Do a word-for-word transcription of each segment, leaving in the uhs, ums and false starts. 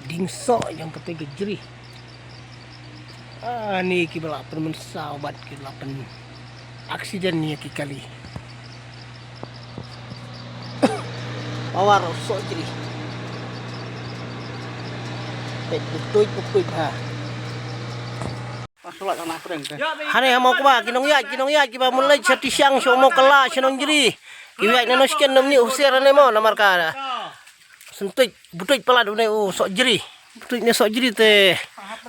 Ding soh jong kata ka jri. Ah, ni ki ba la pynmynsaw bad ki ba la pyn accident ni ki kali. Power soh jri. Peit butut butut ha. Hane ha Mawkba ki nongïaid ki nongïaid ki ba mun leit sha Tisiang sha Mawkala sha nong jri. Ki ïaid na nong sken nom ni husiar hane mo namar ka. Sentut butut palat une u soh jri. Butut ne soh jri te.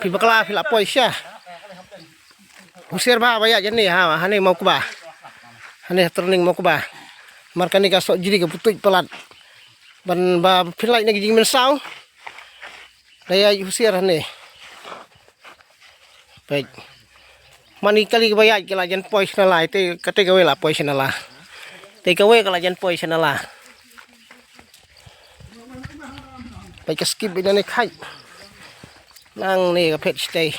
Phi bakla phi la poi sha. Husiar ba ba ïaid jani ha hane Mawkba. Hane turning Mawkba. Namar kane ka soh jri ka butut palat. Ban ba phin lait na ki jingmynsaw. Da ïaid husiar hane. Peit. Mani kali ba ïaid ki la jan poi sha nala te kate kawei la poi sha nala. Te kawei ka la jan poi sha nala. Peit ka skip ina ne khai. Nang ne ka phet stay.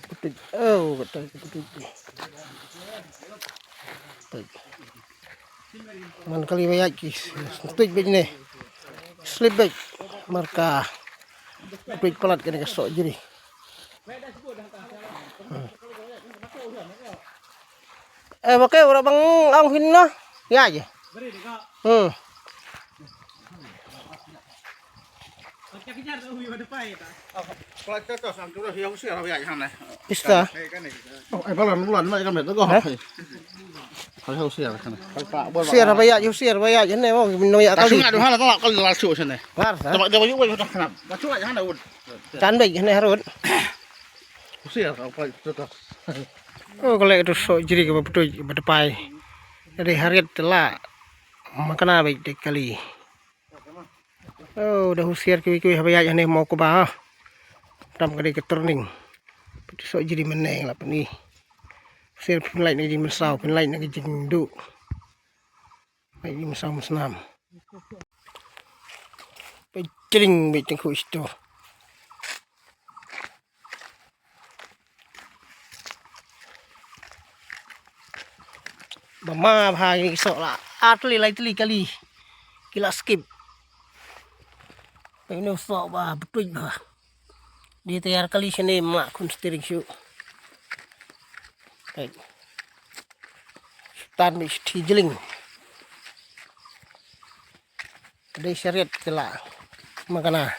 Putih. Oh, betul, putih. Putih. Man kali ba ïaid ki sentut beit ne. Slip beit. Marka. Putih palat kane ka soh jri. Hmm. Eh, ba ke ora bang ang hin na. Ya je. Hmm. Pista. Oh, eh, balan, balan, mai kan betul. Hah? Siar ba ïaid, siar ba ïaid ne mo min nong ïaid kali. Sungai tu hana tolak kali langsung sini. Lar sa. Tolak dia baju baju dah kena. Langsung aja hana ud. Tan beit ne harut. Siar apa itu tu? Oh, kali tu soh jri ka ba putih ba depai. Dari harit tela. Makana beit de kali. Oh, da husiar kiwei kiwei haba ïaid hane Mawkba. Tam ka dei ka turning. Pynti soh jri mynne la pyni. Husiar phin lait na ka jingmynsaw, phin lait na ka jingduh. Lait jingmynsaw mynsnam. Pynjring beit tyngkhuh shito. Ba ma bha ki soh la. Ar tylli lai tylli kali. Ki la skip. Peit ne u soh ba btuit bha. Dei te ar kali shane ma khun steering shuh. Peit. Tan beit shi jling. Dei sharet ki la. Makana.